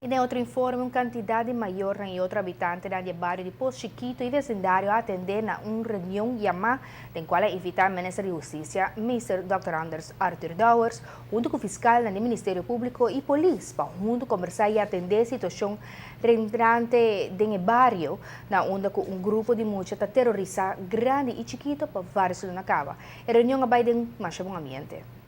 I den otro informe, un kantidat di mayornan i otro habitantenan di e bario di Pos Chikito i vesindario a atendé na un reunion yamá den kual a invitá Minister di Hustisia, Mister Dòkter Anders Arthur Dowers, huntu ku fiskalnan di Ministerio Públiko i polis pa huntu kombersá i atendé e situashon reinante den e bario na unda ku un grupo di mucha ta terorisá grandi i chikito pa vários luna kaba. E reunion a bai den masha bon ambiente.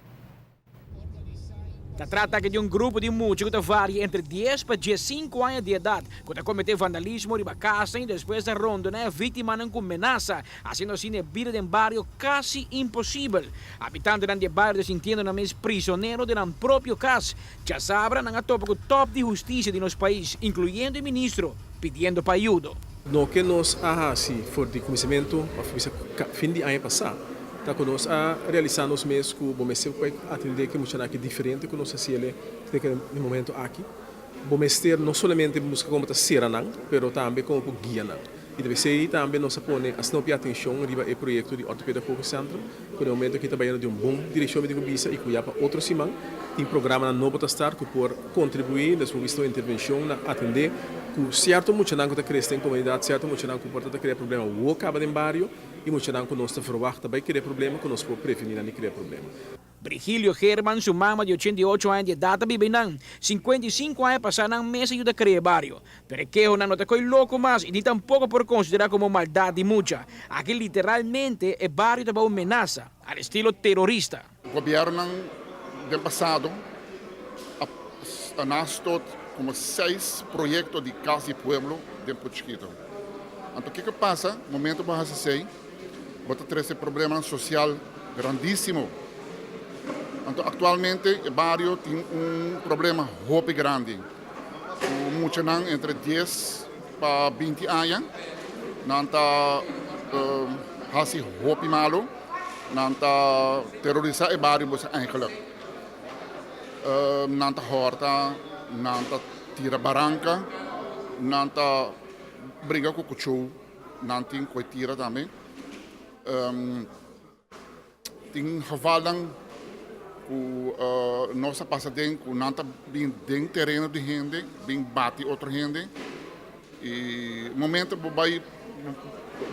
Ta trata aki di un grupo di mucha ku ta varia entre dies pa diesinku aña di edat ku ta kometé vandalismo riba kasnan i despues ta rondoná e víktimanan ku menasa, hasiendo asina e bida den bario kasi imposibel. Habitantenan di e bario ta sintiendo nan mes prisonero den nan propio kas. Djasabra nan a topa ku tòp di hustisia di nos pais, inkluyendo e ministro, pidiendo pa ayudo. Loke nos a hasi for di kuminsamentu òf bisa fin di aña pasá Ta ku nos a realisá nos mes ku bo mester por atendé ku e muchanan aki diferente ku nos hasi el'e den e momento aki. Bo mester no solamente buska komo ta sera nan, pero tambe komo por guia nan. I ta p'esei tambe nos a pone asina hopi atenshon riba e proyekto di Orthopedagogisch Centrum, ku den e momento aki ta bayendo den un bon direkshon mi tin ku bisa i ku ya pa otro siman tin programanan nobo ta start ku por kontribuí despues bo bisa un intervenshon na atendé ku sierto muchanan ku ta krese den komunidat, sierto muchanan ku por ta ta krea problema wou kaba den bario. I muchanan ku nos ta verwagt ta bai krea problema ku nos por prevení nan di krea problema. Brigilio German, su mama di 88 aña di edat ta biba einan. 55 aña pasá nan mes a yuda krea e bario. Pero e kehonan no ta koe loko mas i ni tampoko por konsiderá komo maldat di mucha. Aki literalmente e bario ta bou menasa, al estilo terorista. Gobiernonan den pasado a nas tot como seis proyecto di Cas di Pueblo den Port Chiquito. Anto kico pasa momento bo haci esey? Bo ta trece problemanan social grandisimo. Anto actualmente e bario tin un problema hopi grandi cu muchanan entre dies pa binti aña nan ta haci hopi malo. Nan ta terorisa e bario boso eigenlijk. Nan ta horta, nan ta tira baranka, nan ta bringa ku kuchou, nan tin koe tira tambe. Tin gevalnan ku nos a pasa den ku nan ta bin den tereno di hende, bin bati otro hende. I momento bo bai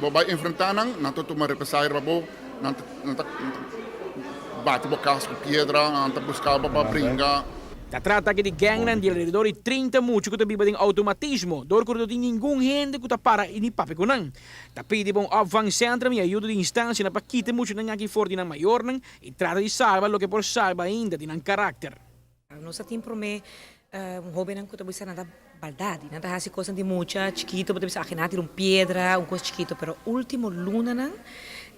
bo bai enfrentá nan, nan ta tuma represalia riba bo, nan ta nan ta bati bo kas ku piedra, nan ta buska bo pa bringa. Ta trata aki di gangnan di alrededor di 30 mucha ku ta biba den outomatismo, dor ku no tin ningun hende ku ta para i ni papia ku nan. Ta pidi pa un opvangcentrum i ayudo di instansianan pa kita e muchanan aki for di nan mayornan i trata di salba loke por salba ainda di nan karakter. Nos a tin promé un hóbennan ku ta bisa nan ta baldadi, nan ta hasi kosnan di mucha chikitu, bo ta bisa aki nan a tira un piedra, un kos chikitu, pero último lunanan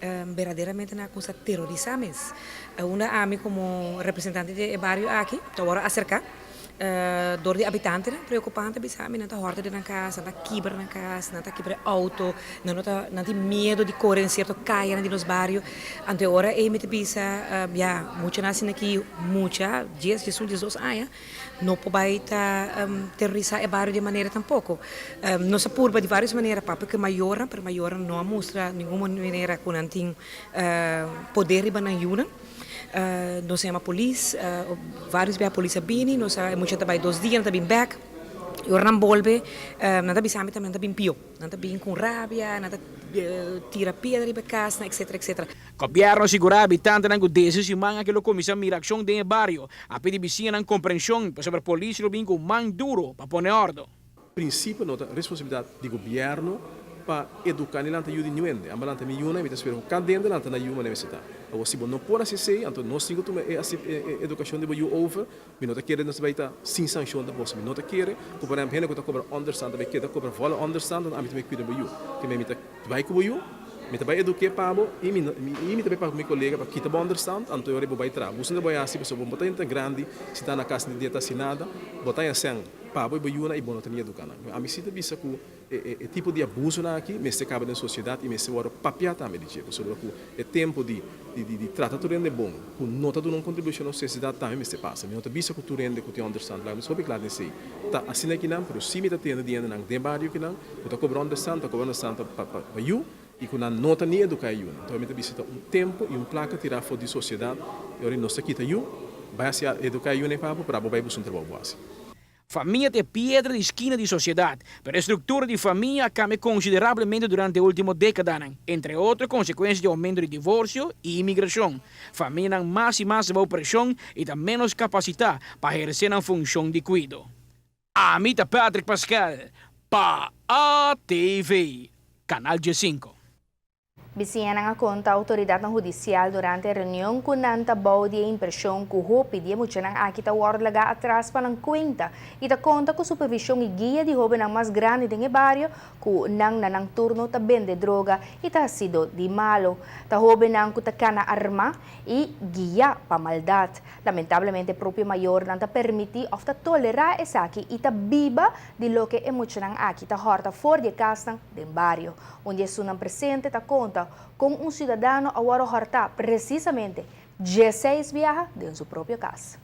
berdaderamente nan a kuminsá terorisá mes. Unda ami komo representante di e bario aki ta wòrdu aserká dor di abitantenan preokupante bisa ami nan ta hòrta den nan kas, nan ta kibra nan kas, nan ta kibra e outo, nan no ta nan tin miedu di kore den sierto kayanan di nos bario. Anto e ora ei mi ta bisa ya muchanan asina aki mucha dies, diesun, diesdos aña no por bai ta terorisa e bario di e manera tampoco. Nos a purba di varios manera papia ku e mayornan pero e mayornan no a mustra ningun manera ku nan tin poder riba nan yunan. Nos a yama polis, varios bia polis a bini, nos a e mucha ta bai dos dia nan ta bin bek y ora nan bolbe nan ta bisa mi tambe nan ta bin pio. Nan ta bin ku rabia, nan ta tira piedra riba e kasnan, etcetera, etcetera. Gobièrnu a sigurá habitantenan ku desde siman aki lo kuminsá mira akshon den e bario. A pidi bisiñanan komprenshon pasobra polis lo bin ku man duro pa pone òrdu. Prinsipio no ta responsabilidat di gobièrnu pa eduká ni lanta yu di niun hende. Amba lanta mi yunan i mi ta spera ku kada hende lanta nan yu manera mester ta. Awor si bo no por hasi esei, anto nos tin ku tuma e edukashon di bo yu over. Mi no ta kere nos ta bai ta sin sanshon tampoco. Mi no ta kere ku por ehempel hende ku ta kobra onderstand ta bai keda kobra vòle onderstand anto ami ta bai kuida bo yu. Ke mi ta bai ku bo yu, mi ta bai eduk'é pa bo i mi i mi ta bai papia ku mi kolega pa kita bo onderstand anto e ora bo bai traha. Bo sinta bo hasi pasobra bo no ta hende tan grandi sintá na kas ni ta hasi nada. Bo ta haña sèn pa bo i bo yunan i bo no ta ni eduká nan. Ami si ta bisa ku E tipo di abusonan aki mester kaba den sosiedat i mester wòrdu papiá tambe di dje, pasobra ku e tempu di di trata tur hende bon ku no ta duna un kontribushon na sosiedat tambe mester pasa. Mi no ta bisa ku tur hende ku tin ònderstant laga mi hopi kla den esei. Ta asina kinan, pero si mi ta tende di hendenan den bario kinan ku ta kobra ònderstant, ta kobra ònderstant pa pa yu i ku nan no ta ni eduká e yunan. Enton mi ta bisa ta un tempu i un plaka tirá for di sosiedat i ora nos ta kita yu, bai hasi eduká e yunan ei pa bo, pero abo bai buska un trabou bo hasi. Famia ta e piedra di skina di sosiedat, pero e struktura di famia a kambia konsiderablemente durante e último dékadanan, entre otro konsekuensia di oumento di divorsio i imigrashon. Famianan mas i mas bou preshon i ta ménos kapasitá pa ehersé nan funshon di kuido. Ami ta Patrick Pascal pa ATV, Kanal 15. Bisiñanan a konta outoridatnan hudisial durante e reunion ku nan ta bou di e impreshon ku hopi di e muchanan aki ta wòrdu lagá atras pa nan kuenta i ta konta ku supervishon i guia di hóbennan mas grandi den e bario ku nan na nan turno ta bende droga i ta hasido di malu. Ta hóbennan ku ta kana armá i guiá pa maldat. Lamentablemente propio mayornan ta permití òf ta tolerá esaki i ta biba di loke e muchanan aki ta hòrta for di e kasnan den bario. Un di esunnan presente ta konta kon un siudadano a wòrdu hòrtá presisamente 16 biaha den su propio kas.